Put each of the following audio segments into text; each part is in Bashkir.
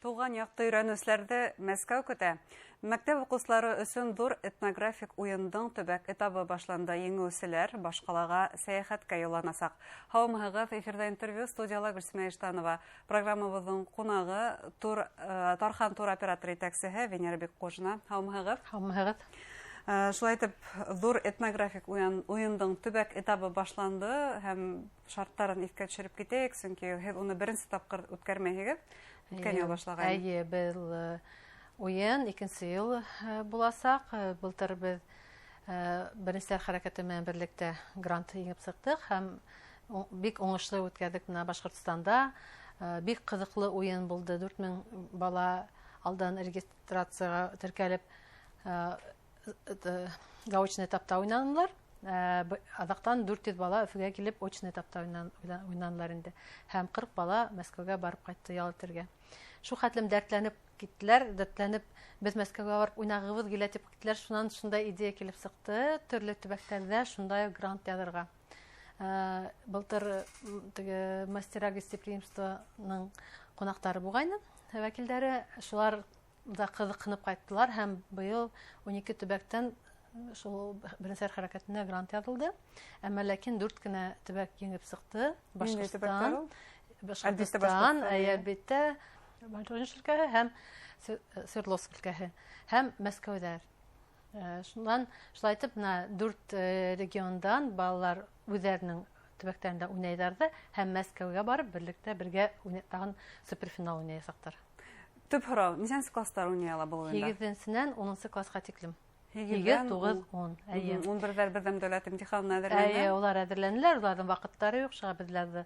Тыуған яҡты өйрәнеүселәрҙе Мәскәү көтә. Мәктәп уҡыусылары өсөн ҙур этнографик уйындың төбәк этабы башланды. Еңеүселәр баш ҡалаға сәйәхәткә юлланасаҡ. Һаумыһығыҙ, эфирҙа интервью, студияла Гөлсимә Иштанова. Программабыҙҙың ҡунағы тур Тархан тур оператор етәксеһе Венера Бикҡожина. Һаумыһығыҙ. Һаумыһығыҙ. Шулай итеп, ҙур этнографик уйындың төбәк этабы башланды һәм шарттарын иҫкә төшөрөп китәйек, сөнки һеҙ уны беренсе тапҡыр үткәрмәйһегеҙ. Үткән йыл башлаған. Эйе, был уйын икенсе йыл буласаҡ. Былтыр беҙ Беренселәр хәрәкәте менән берлектә грант еңеп сыҡтыҡ һәм бик уңышлы үткәрҙек бына Башҡортостанда. Бик ҡыҙыҡлы уйын булды. 4000 бала алдан регистрацияға теркәлеп, заочный этапта уйнанылар. Аҙаҡтан 400 бала Өфөгә килеп очный этапта уйнанылар инде. Һәм 40 бала Мәскәүгә барып ҡайтты ял итергә. Шул хәтлем дәртләнеп киттеләр, дәртләнеп беҙ Мәскәүгә барып уйнағыбыҙ килә тип киттеләр. Шунан шундай идея килеп сыҡты, төрлө төбәктәрҙә шундай грант яҙырға. Былтыр теге Мастера гостеприимствоның ҡунаҡтары булғайны, вәкилдәре, шулар да ҡыҙыҡһынып ҡайттылар һәм быйыл 12 төбәктән шул Беренселәр хәрәкәтенә грант яҙылды. Әммә ләкин 4 кенә төбәк еңеп сыҡты. Ниндәй төбәктәр ул? Башҡортостан, әлбиттә, Воронеж өлкәһе һәм Свердловск өлкәһе һәм Мәскәүҙәр. Шунан шулай итеп бына 4 региондан балалар үҙҙәренең төбәктәрендә уйнайҙар ҙа һәм Мәскәүгә барып берлектә бергә тағын суперфинал уйнаясаҡтар. Төп һорау, нисәнсе кластар уйнай ала был уйында? 8-нсенән 10 класҡа тиклем. Һигеҙҙән 8, 9, 10. Эйе. Ун берҙәр берҙәм дәүләт имтиханына әҙерләнә. Эйе, улар әҙерләнәләр, уларҙың ваҡыттары юҡ, шуға беҙләрҙе,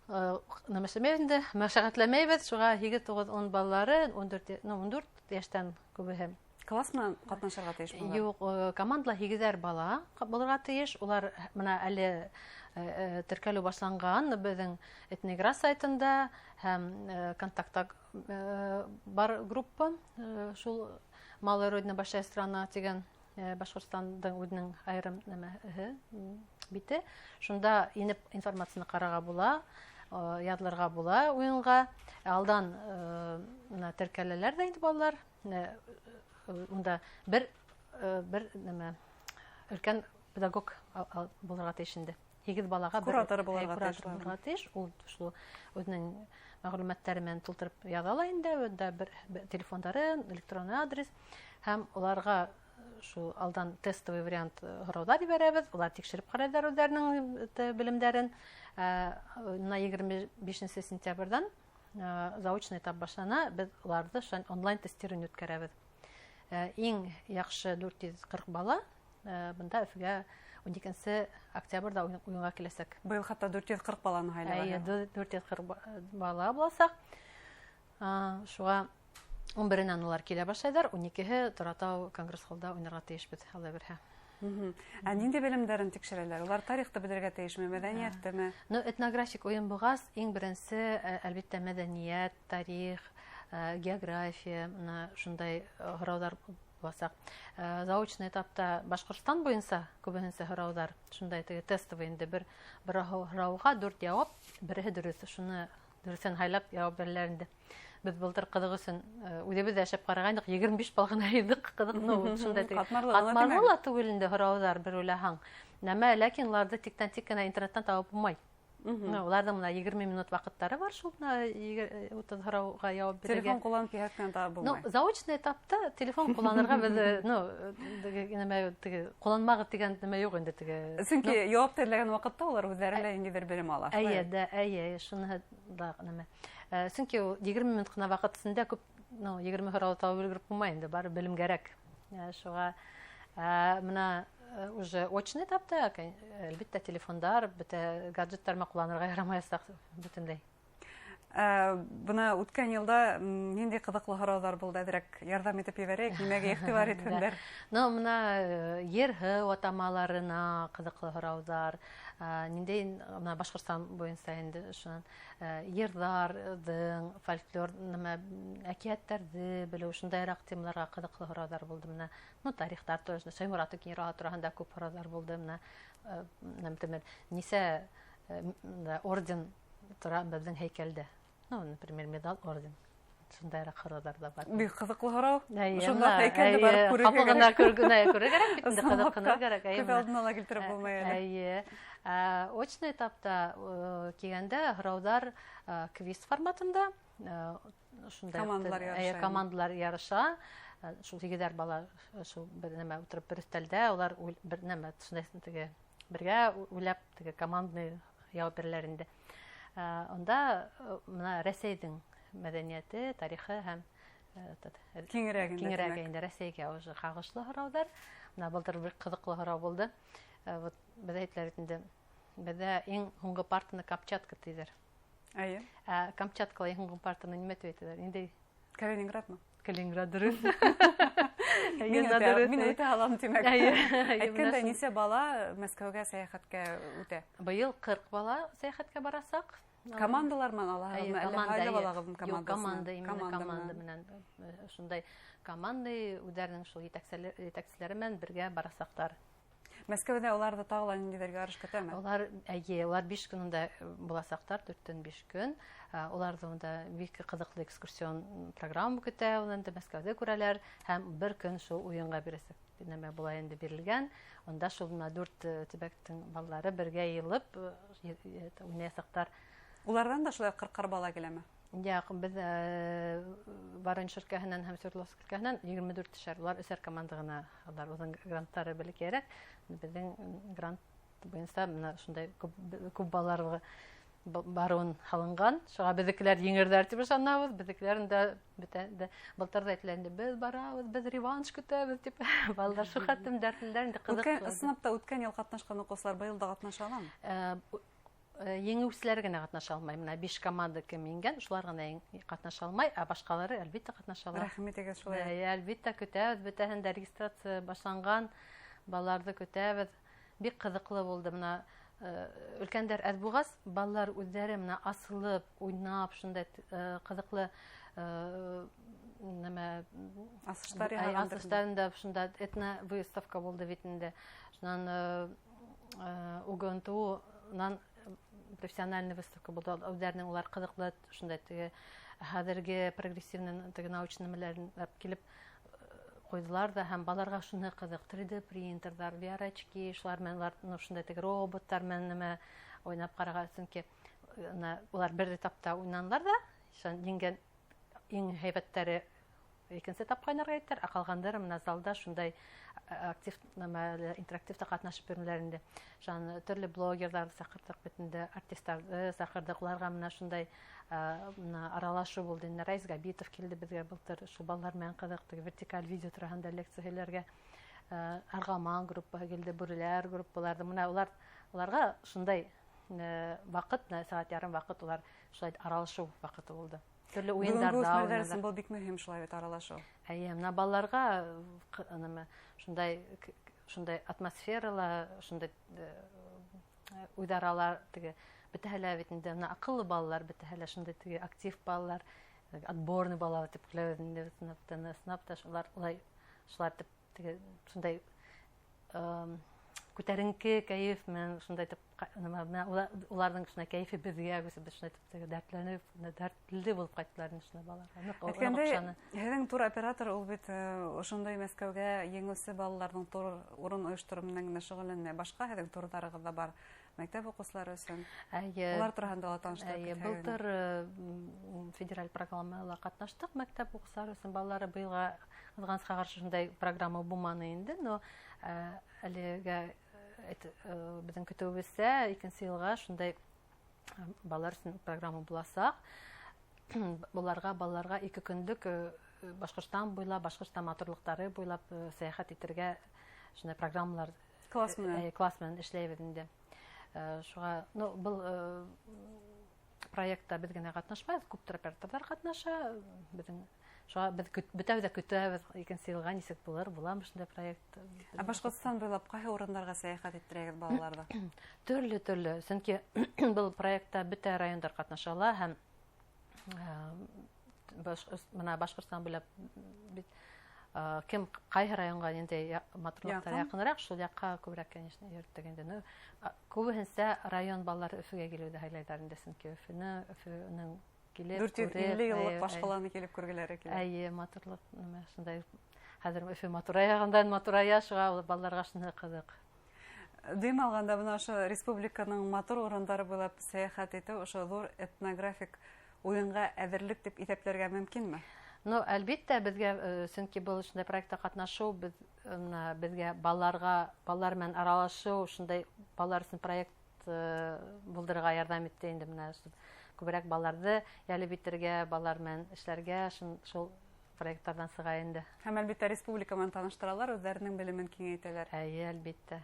нәмә эшләмәйбеҙ инде, мәшәҡәтләмәйбеҙ, шуға 8, 9, 10 балалары, 14, ну, 14 йәштән күбеһе. Класс менән ҡатнашырға тейеш булалар? Юҡ, командала 8 бала булырға тейеш. Улар бына әле теркәлеү башланған беҙҙең Этнигра сайтында һәм контактта бар группа, шул Малая Родина, Большая страна тигән Башҡортостандың үҙенең айырым нәмәһе, бите. Шунда инеп информацияны ҡарарға була, яҙылырға була уйынға. Алдан бына теркәләләр ҙә инде балалар. Унда бер нәмә өлкән педагог булырға тейеш инде. 8 балаға бер Куратор булырға куратор тейеш булырға тейеш. Ул шул үҙенең мәғлүмәттәре менән тултырып яҙа ала инде. Унда бер телефондары, электрон адрес һәм уларға шул алдан тестовый вариант һорауҙар ебәрәбеҙ. Улар тикшереп ҡарайҙар үҙҙәренең белемдәрен. Бына 25 сентябрҙән заочный этап башлана. Беҙ уларҙы шунан онлайн тестирование үткәрәбеҙ. Иң яҡшы 440 бала бында Өфөгә 12 октябрҙә уйынға киләсәк. Быйыл хатта 440 баланы һайлап Эйе, алған. 440 бала буласаҡ. Шуға ун беренән улар килә башлайҙар, ун икеһе Торатау конгресс-холлда уйнарға тейешбеҙ, Алла бирһә. Ә ниндәй белемдәрен тикшерәләр? Улар тарихты белергә тейешме, мәҙәниәттеме? Этнографик уйын булғас, иң беренсе, әлбиттә, мәҙәниәт, тарих, география, бына шундай һорауҙар буласаҡ. Заочный этапта Башҡортостан буйынса күбеһенсә һорауҙар, шундай теге тестовый инде, бер һорауға 4 яуап, береһе дөрөҫ, шуны дөрөҫөн һайлап яуап бирәләр инде. Беҙ былтыр ҡыҙыҡ өсөн үҙебеҙ ҙә эшләп ҡарағайныҡ, 25 бал ғына йыйҙыҡ, ҡыҙыҡ, ну, шундай теге Ҡатмарлы ғына ҡатмарлы тимәк. ла түгел инде һорауҙар, бер уйлаһаң. Нәмә, ләкин уларҙы тиктән-тик кенә интернеттан табып булмай. Ну, уларҙың бына 20 минут ваҡыттары бар шул, бына 30 һорауға яуап бирергә. Телефон ҡулланып йәһәт кенә табып булмай. Ну, заочный этапта телефон ҡулланырға беҙ, ну, теге, нәмә, теге, ҡулланмағыҙ тигән нәмә юҡ инде теге. Сөнки Ну, яуап эҙләгән ваҡытта улар үҙҙәре лә ниндәйҙер белем ала, шулай Эйе, бит? да, эйе, шуныһы да нәмә. Сөнки ул 20 минут ҡына ваҡыт эсендә күп, ну, 20 һорау табып өлгөрөп булмай инде, бары белем кәрәк. Шуға бына уже очный этапта, әлбиттә, телефондар, бөтә гаджеттар менән ҡулланырға ярамаясаҡ бөтөнләй. Бына үткән йылда ниндәй ҡыҙыҡлы һорауҙар булды, әҙерәк ярҙам итеп ебәрәйек, нимәгә иғтибар итһендәр? Ну, бына ер-һыу атамаларына ҡыҙыҡлы һорауҙар, ниндәй, бына Башҡортостан буйынса инде шунан йырҙарҙың, фольклор, нәмә, әкиәттәрҙе белеү, шундайыраҡ темаларға ҡыҙыҡлы һорауҙар булды. Бына, ну, тарихтар тураһында, Шайморат Генерал тураһында күп һорауҙар булды. Бына нәмә, нисә орден тора беҙҙең һәйкәлдә. Ну, например, медаль, орден. Шундайыраҡ һорауҙар ҙа бар. Бик ҡыҙыҡлы һорау. Эйе, Шунда мына, һәйкәлде эйе, барып күрергә ҡапыл ғына кәрәк. күрергә кәрәк бит инде, Ысынлап ҡыҙыҡһыныр та, кәрәк, эйе, күҙ мына. алдына ла килтереп булмай әле. Эйе. Очный этапта килгәндә һорауҙар квиз форматында, шундай Командалар ярыша эйе, инде. командалар ярыша. Шул һигеҙәр бала шул бер нәмә ултырып бер өҫтәлдә, улар бер нәмә шундай теге бергә уйлап теге командный яуап бирәләр инде. Унда мына Рәсәйҙең мәҙәниәте, тарихы һәм Киңерәк инде, киңерәк тимәк. инде Рәсәйгә уже ҡағышлы һорауҙар. Мына былтыр бер ҡыҙыҡлы һорау булды. Вот беҙ әйтеләр бит инде, беҙҙә иң һуңғы партаны Камчатка тиҙәр. Эйе. Ә Камчаткала иң һуңғы партаны нимә тип әйтәләр? Ниндәй? Калининградмы? Калининград дөрөҫ. Мин Эйе, дөрөҫ. әйтә алам, тимәк. Эйе, эйе, Әйткәндәй, менә шул. нисә бала Мәскәүгә сәйәхәткә үтә? Быйыл 40 бала сәйәхәткә барасаҡ. Командалар менән алаһығыҙмы? Эйе, Әллә команда, һайлап эйе. алаһығыҙмы Юҡ, командасын? команда, именно Команда команда менән. менән. Шундай команда үҙҙәренең шул етәкселәре менән бергә барасаҡтар. Мәскәүҙә уларҙы тағы ла ниндәйҙер ярыш көтәме? Улар, эйе, улар 5 көн унда буласаҡтар, дүрттән 5 көн. Уларҙы унда бик ҡыҙыҡлы экскурсион программа көтә, улар инде Мәскәүҙә күрәләр һәм бер көн шул уйынға бирәсәк. Нәмә була инде бирелгән. Унда шул мына 4 төбәктең балалары бергә йыйылып, уйнаясаҡтар. Уларҙан да шулай ҡырҡар бала киләме? Юҡ, беҙ Воронеж өлкәһенән һәм Свердловск өлкәһенән егерме дүрт төшәр. Улар өсәр команда ғына, улар үҙенең гранттары бәләкәйерәк. Беҙҙең грант буйынса мына шундай күп балаларға барыуын һалынған. Шуға беҙҙекеләр еңерҙәр тип ышанабыҙ. Беҙҙекеләр дә бөтә дә былтыр ҙа әйтелә инде, беҙ барабыҙ, беҙ реванш көтәбеҙ тип. Балалар шул хәтлем дәртлеләр инде, ҡыҙыҡ. Ысынлап та үткән йыл ҡатнашҡан уҡыусылар быйыл да ҡатнаша аламы? Еңеүселәр генә ҡатнаша алмай. Мына 5 команда кем еңгән, шулар ғына ҡатнаша алмай, ә башҡалары әлбиттә ҡатнаша ала. Рәхим итегеҙ шулай. Эйе, әлбиттә көтәбеҙ, бөтәһен дә регистрация башланған, балаларҙы көтәбеҙ. Бик ҡыҙыҡлы булды. Мына өлкәндәр әҙ булғас, балалар үҙҙәре мына асылып, уйнап, шундай ҡыҙыҡлы нәмә, Асыштар яһағандыр. асыштарында шунда этно-выставка булды бит инде. Шунан УГНТУ-нан профессиональный выставка булды. Үҙҙәренең улар ҡыҙыҡлы шундай теге хәҙерге прогрессивный теге научный нәмәләрен алып килеп ҡуйҙылар ҙа, һәм балаларға шуны ҡыҙыҡ три дэ принтерҙар, ви ар очки, шулар менән улар, ну, шундай теге роботтар менән нәмә уйнап ҡарарға, сөнки мына улар бер этапта уйнанылар ҙа, шунан еңгән иң һәйбәттәре икенсе этапҡа уйнарға киттеләр, ә ҡалғандары мына залда шундай актив нәмә, интерактивта ҡатнашып йөрөнөләр инде. Шунан төрлө блогерҙарҙы саҡырҙыҡ бит инде, артистарҙы саҡырҙыҡ, уларға мына шундай мына аралашыу булды инде. Раис Габитов килде беҙгә былтыр, шул балалар менән ҡыҙыҡ теге вертикаль видео тураһында лекция һөйләргә. Арғаман группаһы килде, бүреләр группаларҙы. Мына уларға шундай ваҡыт, мына сәғәт ярым ваҡыт улар шулай аралашыу ваҡыты булды. Төрлө Бөгөнгө уйындарҙа үҫмерҙәр уйнанылар. өсөн был бик мөһим шулай бит аралашыу. Эйе, мына балаларға нәмә, шундай атмосферала, шундай үҙаралар теге бөтәһе лә бит инде, мына аҡыллы балалар бөтәһе лә шундай теге актив балалар, отборный балалар тип көләбеҙ инде, сынап та шулар улай шулар тип теге шундай күтәренке кәйеф менән шундай тип нәмә, менә уларҙың шундай кәйефе беҙгә күсеп, беҙ шундай тип теге дәртләнеп, менә дәртле булып ҡайттылар инде шундай балалар. Ныҡ Әйткәндәй, оҡшаны. һеҙҙең туроператор ул бит ошондай Мәскәүгә еңеүсе балаларҙың тур урын ойоштороу менән генә шөғөлләнмәй. Башҡа һеҙҙең турҙарығыҙ ҙа бар мәктәп уҡыусылары өсөн. Эйе. Улар тураһында ла таныштырып Эйе, китһәгеҙ. былтыр федераль программала ҡатнаштыҡ мәктәп уҡыусылары өсөн. Балалары быйылға ҡыҙғанысҡа ҡаршы шундай программа булманы инде, но әлегә беҙҙең көтөүебеҙсә икенсе йылға шундай балалар өсөн программа буласаҡ. Буларға балаларға 2 көнлөк Башҡортостан буйлап, Башҡортостан матурлыҡтары буйлап сәйәхәт итергә шундай программалар Класс менән. Класс менән эшләйбеҙ инде. Шуға, ну, был проектта беҙ генә ҡатнашмайбыҙ, күп туроператорҙар ҡатнаша. Беҙҙең шуға беҙ бөтәбеҙ ҙә көтәбеҙ икенсе йылға нисек булыр, буламы шундай проект. Ә Башҡортостан буйлап ҡайһы урындарға сәйәхәт иттерәгеҙ балаларҙы? Төрлө-төрлө, сөнки был проектта бөтә райондар ҡатнаша ала һәм мына Башҡортостан буйлап бит кем ҡайһы районға ниндәй матурлыҡтар Яҡын. яҡыныраҡ, шул яҡҡа күберәк, конечно, йөрөттөк инде. Ну, күбеһенсә район балалары Өфөгә килеүҙе һайлайҙар инде, сөнки Өфөнөң Килеп, 450 йыллыҡ баш ҡаланы килеп күргеләре килә. Эйе, матурлыҡ нимә шундай. Хәҙер Өфө матурайғандан матурая, шуға балаларға шуны ҡыҙыҡ. Дөйөм алғанда, бына ошо республиканың матур урындары буйлап сәйәхәт итеү ошо ҙур этнографик уйынға әҙерлек тип иҫәпләргә мөмкинме? Ну, әлбиттә, беҙгә, сөнки был ошондай проектта ҡатнашыу, беҙ, бына, беҙгә балаларға, балалар менән аралашыу, ошондай балалар өсөн проект булдырырға ярҙам итте инде. Бына күберәк балаларҙы йәлеп итергә, балалар менән эшләргә, шул проекттарҙан сыға инде. Һәм әлбиттә республика менән таныштыралар, үҙҙәренең белемен киңәйтәләр. Эйе, әлбиттә.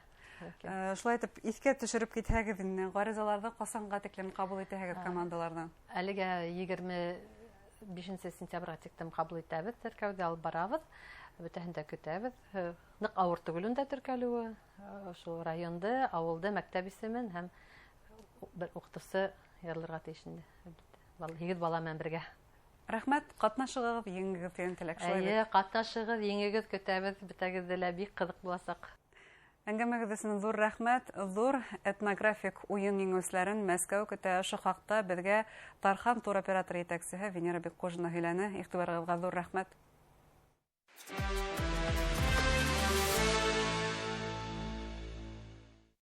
Шулай итеп, иҫкә төшөрөп китһәгеҙ инде, ғаризаларҙы ҡасанға тиклем ҡабул итәһегеҙ командаларҙан? Әлегә 25 сентябргә тиклем ҡабул итәбеҙ, теркәүҙе алып барабыҙ, бөтәһен дә көтәбеҙ. Ныҡ ауыр түгел унда теркәлеүе, шул районды, ауылды, мәктәп исемен һәм бер уҡытыусы ярылырға тейеш инде. 8 бала менән бергә. Рәхмәт, ҡатнашығыҙ, еңегеҙ тигән теләк шулай бит? Эйе, ҡатнашығыҙ, еңегеҙ, көтәбеҙ, бөтәгеҙҙе лә бик ҡыҙыҡ буласаҡ. Әңгәмәгеҙ өсөн ҙур рәхмәт. Ҙур этнографик уйын еңеүселәрен Мәскәү көтә. Ошо хаҡта беҙгә Тархан туроператор етәксеһе Венера Бикҡужина һөйләне. Иғтибарығыҙға ҙур рәхмәт.